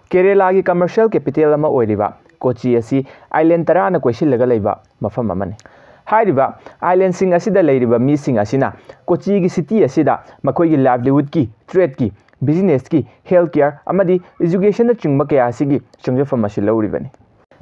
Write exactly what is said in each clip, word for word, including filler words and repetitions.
ꯀꯦꯔꯦꯂꯥꯒꯤ commercial capital ꯑꯃ ꯑꯣꯏꯔꯤꯕ ꯀꯣꯆꯤ ꯑꯁꯤ island ꯇꯔꯥꯅ ꯀꯣꯏꯁꯤꯜꯂꯒ ꯂꯩꯕ ꯃꯐꯝ ꯑꯃꯅꯤ꯫ ꯍꯥꯏꯔꯤꯕ islandꯁꯤꯡ ꯑꯁꯤꯗ ꯂꯩꯔꯤꯕ ꯃꯤꯁꯤꯡ ꯑꯁꯤꯅ ꯀꯣꯆꯤꯒꯤ city ꯑꯁꯤꯗ ꯃꯈꯣꯏꯒꯤ livelihoodꯀꯤ, tradeꯀꯤ, businessꯀꯤ, health care ꯑꯃꯗꯤ educationꯅꯆꯤꯡꯕ ꯀꯌꯥ ꯑꯁꯤꯒꯤ ꯆꯪꯖꯐꯝ ꯑꯁꯤ ꯂꯧꯔꯤꯕꯅꯤ꯫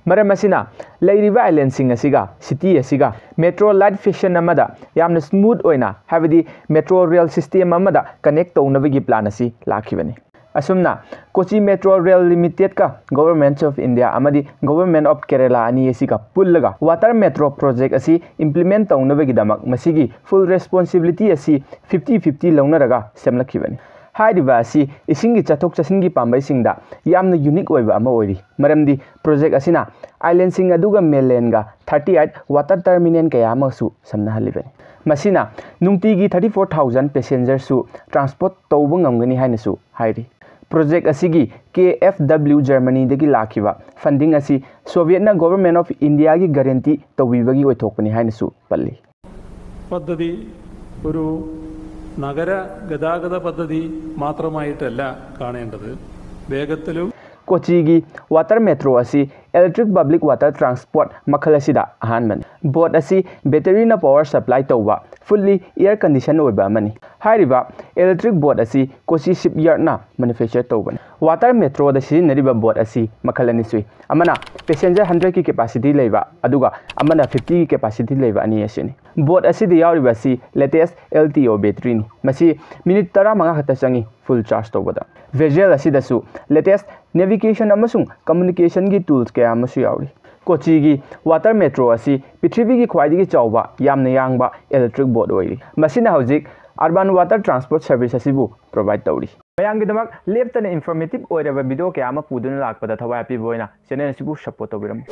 ꯃꯔꯝ ꯑꯁꯤꯅ ꯂꯩꯔꯤꯕ islandꯁꯤꯡ ꯑꯁꯤꯒ city ꯑꯁꯤꯒ metro light fashion ꯑꯃꯗ ꯌꯥꯝꯅ smooth ꯑꯣꯏꯅ, ꯍꯥꯏꯕꯗꯤ metro rail system ꯑꯃꯗ connect ꯇꯧꯅꯕꯒꯤ plan ꯑꯁꯤ ꯂꯥꯛꯈꯤꯕꯅꯤ꯫ ꯑꯁꯨꯝꯅ ꯀꯣꯆꯤ Metro Rail Limitedꯀ Government of India ꯑꯃꯗꯤ Government of Kerala ꯑꯅꯤ ꯑꯁꯤꯒ ꯄꯨꯜꯂꯒ water metro project ꯑꯁꯤ implement ꯇꯧꯅꯕꯒꯤꯗꯃꯛ ꯃꯁꯤꯒꯤ full responsibility ꯑꯁꯤ fifty fifty ꯂꯧꯅꯔꯒ ꯁꯦꯝꯂꯛꯈꯤꯕꯅꯤ꯫ ꯍꯥꯏꯔꯤꯕ ꯑꯁꯤ ꯏꯁꯤꯡꯒꯤ ꯆꯠꯊꯣꯛ ꯆꯠꯁꯤꯟꯒꯤ ꯄꯥꯝꯕꯩꯁꯤꯡꯗ ꯌꯥꯝꯅ unique ꯑꯣꯏꯕ ꯑꯃ ꯑꯣꯏꯔꯤ, ꯃꯔꯝꯗꯤ project ꯑꯁꯤꯅ islandꯁꯤꯡ ꯑꯗꯨꯒ mainlandꯒ thirty eight water terminal ꯀꯌꯥ ꯑꯃꯁꯨ ꯁꯝꯅꯍꯜꯂꯤꯕꯅꯤ꯫ ꯃꯁꯤꯅ ꯅꯨꯡꯇꯤꯒꯤ thirty four thousand passengerꯁꯨ transport ꯇꯧꯕ ꯉꯝꯒꯅꯤ ꯍꯥꯏꯅꯁꯨ ꯍꯥꯏꯔꯤ꯫ Project ꯑꯁꯤꯒꯤ K F W Germanyꯗꯒꯤ ꯂꯥꯛꯈꯤꯕ funding ꯑꯁꯤ Sovietꯅ Government of Indiaꯒꯤ guarantee ꯇꯧꯕꯤꯕꯒꯤ ꯑꯣꯏꯊꯣꯛꯄꯅꯤ ꯍꯥꯏꯅꯁꯨ ꯄꯜꯂꯤ꯫ പദ്ധതി ഒരു നഗര ഗതാഗത പദ്ധതി മാത്രമായിട്ടല്ല കാണേണ്ടത്. വേഗത്തിലും ꯀꯣꯆꯤꯒꯤ water metro ꯑꯁꯤ electric public water transport ꯃꯈꯜ ꯑꯁꯤꯗ ꯑꯍꯥꯟꯕꯅꯤ꯫ Boat ꯑꯁꯤ batteryꯅ power supply ꯇꯧꯕ, fully air condition ꯑꯣꯏꯕ ꯑꯃꯅꯤ꯫ ꯍꯥꯏꯔꯤꯕ electric boat ꯑꯁꯤ ꯀꯣꯆꯤ shipyardꯅ manufacture ꯇꯧꯕꯅꯤ꯫ Water metroꯗ ꯁꯤꯖꯤꯟꯅꯔꯤꯕ boat ꯑꯁꯤ ꯃꯈꯜ ꯑꯅꯤ ꯁꯨꯏ, ꯑꯃꯅ passenger hundredꯀꯤ capacity ꯂꯩꯕ, ꯑꯗꯨꯒ ꯑꯃꯅ fiftyꯒꯤ capacity ꯂꯩꯕ ꯑꯅꯤ ꯑꯁꯤꯅꯤ꯫ Boat ꯑꯁꯤꯗ ꯌꯥꯎꯔꯤꯕ ꯑꯁꯤ latest L T O batteryꯅꯤ꯫ ꯃꯁꯤ minute ꯇꯔꯥꯃꯉꯥ ꯈꯛꯇ ꯆꯪꯏ full charge ꯇꯧꯕꯗ꯫ Vessel ꯑꯁꯤꯗꯁꯨ latest navigation ꯑꯃꯁꯨꯡ communicationꯒꯤ tools ꯀꯌꯥ ꯑꯃꯁꯨ ꯌꯥꯎꯔꯤ꯫ ꯀꯣꯆꯤꯒꯤ water metro ꯑꯁꯤ ꯄ꯭ꯔꯤꯊꯤꯕꯤꯒꯤ ꯈ꯭ꯋꯥꯏꯗꯒꯤ ꯆꯥꯎꯕ, ꯌꯥꯝꯅ ꯌꯥꯡꯕ electric boat ꯑꯣꯏꯔꯤ꯫ ꯃꯁꯤꯅ ꯍꯧꯖꯤꯛ urban water transport service ꯑꯁꯤꯕꯨ provide ꯇꯧꯔꯤ꯫ ꯃꯌꯥꯝꯒꯤꯗꯃꯛ ꯂꯦꯞꯇꯅ informative ꯑꯣꯏꯔꯕ video ꯀꯌꯥ ꯑꯃ ꯄꯨꯗꯨꯅ ꯂꯥꯛꯄꯗ ꯊꯋꯥꯏ ꯑꯄꯤꯕ ꯑꯣꯏꯅ channel ꯑꯁꯤꯕꯨ support ꯇꯧꯕꯤꯔꯝꯃꯨ꯫